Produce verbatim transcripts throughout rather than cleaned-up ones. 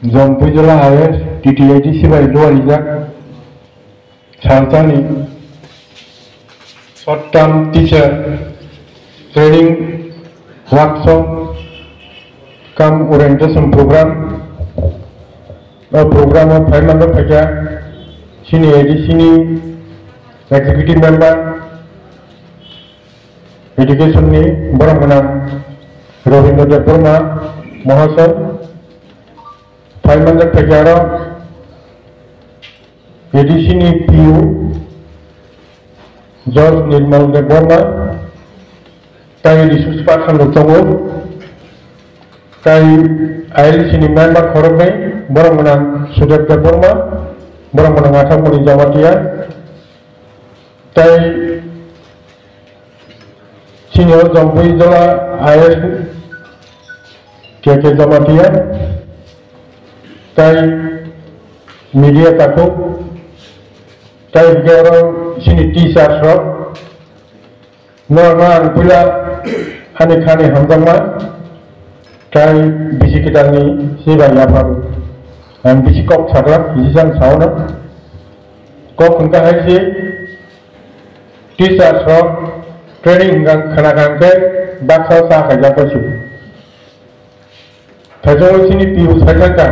Jompuijola I S T T I D C bai luarijak salsani short term teacher training workshop cum orientation program. O program o phai manjak phaikha chini A D C ni executive member, education ni borok gwnang Robindra Debbarma Mahasoy, phai manjak phaikha aro A D C ni P U George Nirmal Debbarma, tai resource person rok tongo, tai I L C ni member khoroknwi, borok gwnang Sudeb Debbarma, borok gwnang Athapani Jamatia, tai chini o Jompuijola I S K K Jamatia, tai media takhuk, tai hwnkhe oro chini teachers rok, norokno ang puila ani khani hamjakma, tai bisi kwtalni sibai yapharu. Ang bisi kok sakla, bisi jang saono. Kok hwnkha hai se, teachers rok training hwnkha khna kha hwnkhe baksa sa khaijak bai se. Thaichung chini P U sai thangkha,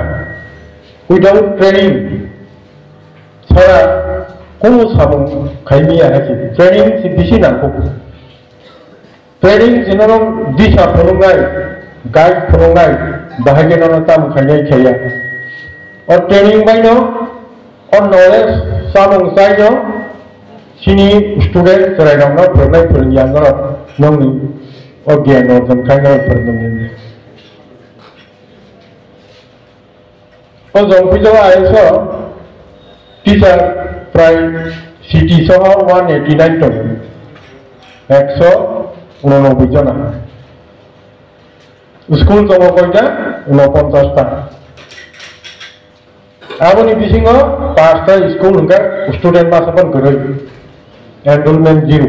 without training sara kunu samung khai miya hai se. Training se bisi nangkuk. Training se nono disa phunuknai, guide phunuknai, bahai khe nono tamo khainai khaiya. O training baino, o knowledge samung chaino chini student chwrairokno phwrwngnai phwrwngya norok nongni o gyan orjon khainai phwrwngmani. O Jompuijola I S o teacher prai city soho one eighty nine tongo, ekso unonoboi jona. School tongo koita? Unoponchas ta. Aboni bisingo pasta school hwnkhe student masa phano kwrwi, enrollment zero.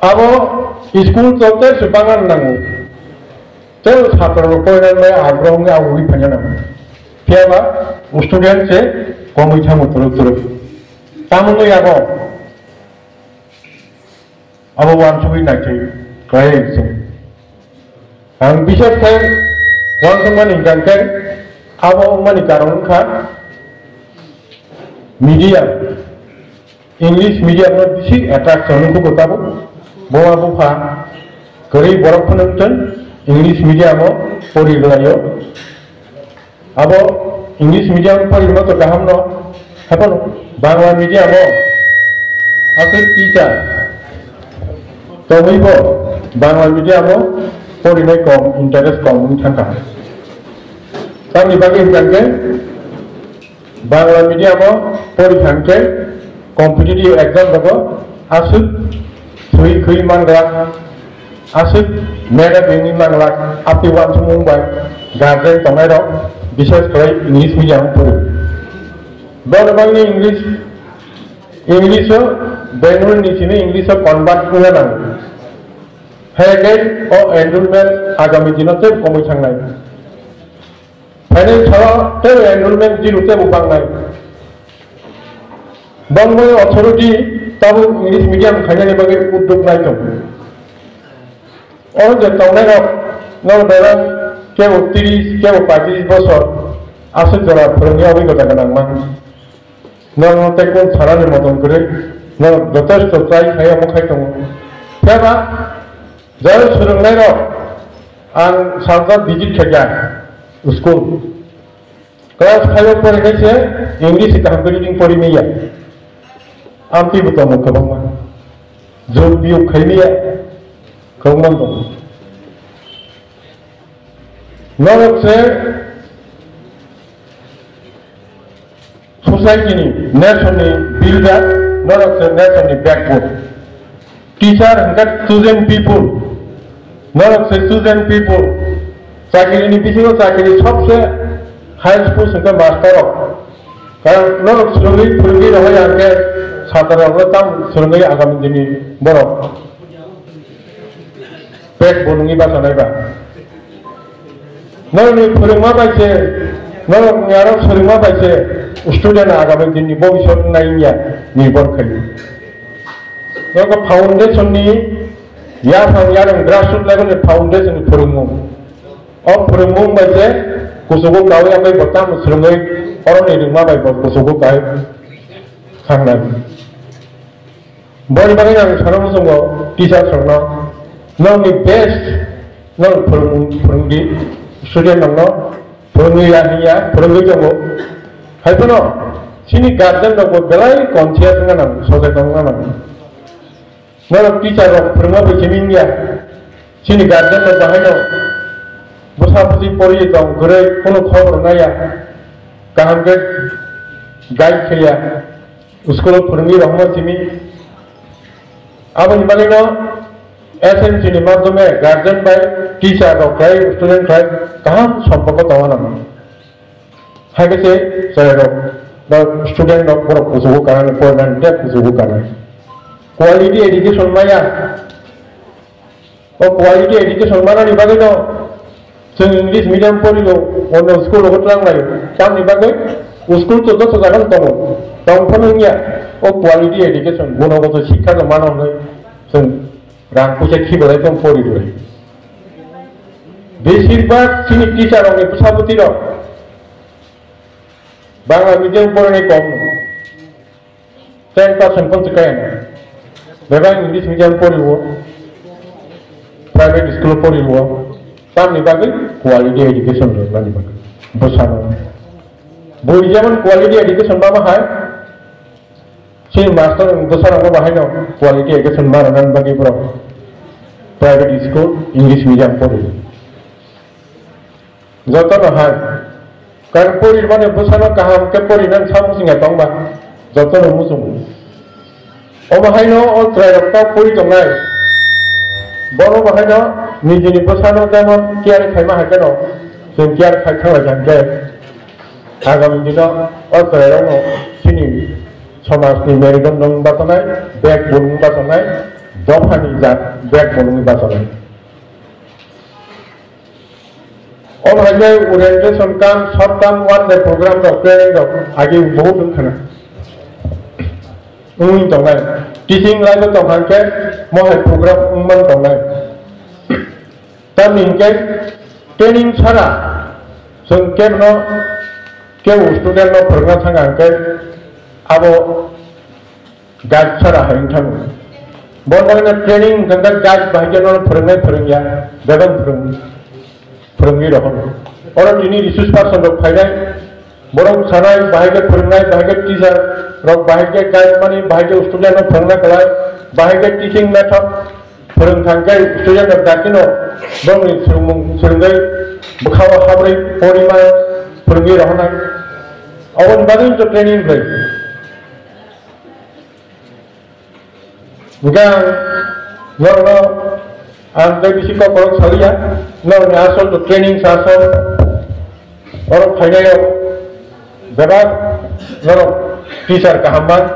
Abo school chol tei se bangan nango. Tei chatra rok poina bai agroho wngwi abo uri phanya nango. Phiya ba student se komwi thango twrwk twrwk. Tamoni abo, abo wansugwi naithai kwrwi se. Ang bisas khe wansukmani hwnkha khe abo wngmani karon wngkha media. English medium no bisi attraction wngkha bo tabuk. Buma bupha kwrwi borok phano wngthwng English medium o pori rwlaio. Abo English medium pori rwma to kaham no, haphano Bangla medium o aswk teacher tongwi bo Bangla medium o porinai kom, interest kom wng thangkha. Tamni bagwi hwnkha khe Bangla medium o pori thang khe competitive exam rogo aswk thwi khwi manglak, aswk medal wngwi manglak, aphi wansukmung bai guardian tongnai rok, bises khlai English medium o pori. Bono bagwi English, English o Bengali ni simi English o convert wngna nango. Hai khe o enrollment agami dino tei komwi thangnai. Phainai salo tei enrollment zero tei bo bangnai. Bangmani authority tabuk English medium khainani bagwi uddog nai tongo. Oro je tongnai rok no bebak kebo tris, kebo paitris bosor aswk jora phwrwngya obigota gwnang man. Norok tei kung sanani motom kwrwi, norok jotesto chai khai omo khai tongo. Phiya ba, jai swrwngnairok ang salsa visit khaikha school. Class five o pori khai se English kaham khe reading pori manya. Amtwi bo tongo kwbangma. Jog biyog khai manya. Kwbangma tongo. Norok se society ni, nation ni builder, norok se nation ni backbone. Teacher hwnkhe chosen people, norok se chosen people. Chakiri ni bisingo chakiri sobse highest post hwnkhe master rok. Karon norok swrwngwi phwrwngwi rohor ya hwnkhe satra rok tam swrwngwi agami dini borok pek bo nungwi bachanai ba. Norokni phwrwngma bai se, norokni aro swrwngma bai se student agami dinni bobiswt wngya nirbhor khaio. Norok foundation ni yaphang yarwng grassroots level ni foundation ni phwrwngmung. O phwrwngmung bai se kuchugo kaui amai bo tamo swrwngwi oroni rwngma bai bo kuchugo kai thangnai. Boni bagwi ang sana muchungo teacher rokno, nokni best nok phwrwng, phwrwngdi, student rokno phwrwngwi ya hinya phwrwngwi tongo. Haiphano chini guardian rokbo belai conscious wngna nango, socheton wngna nango. Norok teacher rok phwrwngma bai simi wngya. Chini guardian rok bahaino bwsa bwswi poriwi tong kwrwi, kunu khobor naya, kaham khe guide khaiya, school o phwrwngwi rohorma simi. Aboni bagwino S M C ni madhyome guardian bai teacher rok khlai, student khlai kaham somporko tongna nango. Hai khe se chwrairok ba student rok borok kuchugo kanani, porinani de kuchugo kanai. Quality education maya. O quality education manani bagwi no chwng English medium porilo, ono school rogo twlang laio. Tamni bagwi school to joto jaga no tongo. Tong phano wngya o quality education, gunogoto sikha no mano hwnwi chwng rang puisa khibalai tong pori rwlai. Besirbag chini teacher rokni bwsa bwtwi rok Bangla medium porinai kom no. Ten percent pon se kaya na. Bebak English medium poriwo, private school poriwo, tamni bagwi quality education rwnani bagwi. Bwsano. Bui jemon quality education bama hai, si master bwsano bahaino quality education ma rwnani bagwi borok private school English medium poriwo. Jotono hai. Karon pori mani bwsano kaham khe pori nang samung singya tongba. Jotono muchungo. Omo haino o chwrairok ta pori tongnai. Bono bo haino nijini bwsano jemon care khaima hai kheno chwng care khai thanglaikha hwnkhe agami dino o chwrairokno chini somajni merudondon wng bachonai, backbone wng bachonai, dophani jat backbone wng bachonai. Omo hai khe orientation camp, short term, one day program rok, training rok agi bohut wng khna. Wngwi tongnai. Teaching line o tong kha khe mo hai program wng man tongnai. Tamni hinkhe training sara chwng kebo no, kebo student no phwrwngna thang kha hinkhe abo Guide sara hai wng thango. Bo bagwino training wngkha khe guide bahai khe nono phwrwngnai phwrwngya, bebak phwrwng-, phwrwngwi rohorno. Oro tini resource person rok phainai, borok sanai bahai khe phwrwngnai, bahai khe teacher rok bahai khe guide mani, bahai khe student rok phwrwngna kwlai, bahai khe teaching method phwrwng thang khe student rok dakino borokni swrwngmung swrwngwi bwkhao habrwi porima phwrwngwi rohornai. Oboni bagwi to training bai. Hingke ang norokno ang tei bisi kok borok salia, norokni asol to training sa asol, borok phainai rok bebak norok teacher kaham man.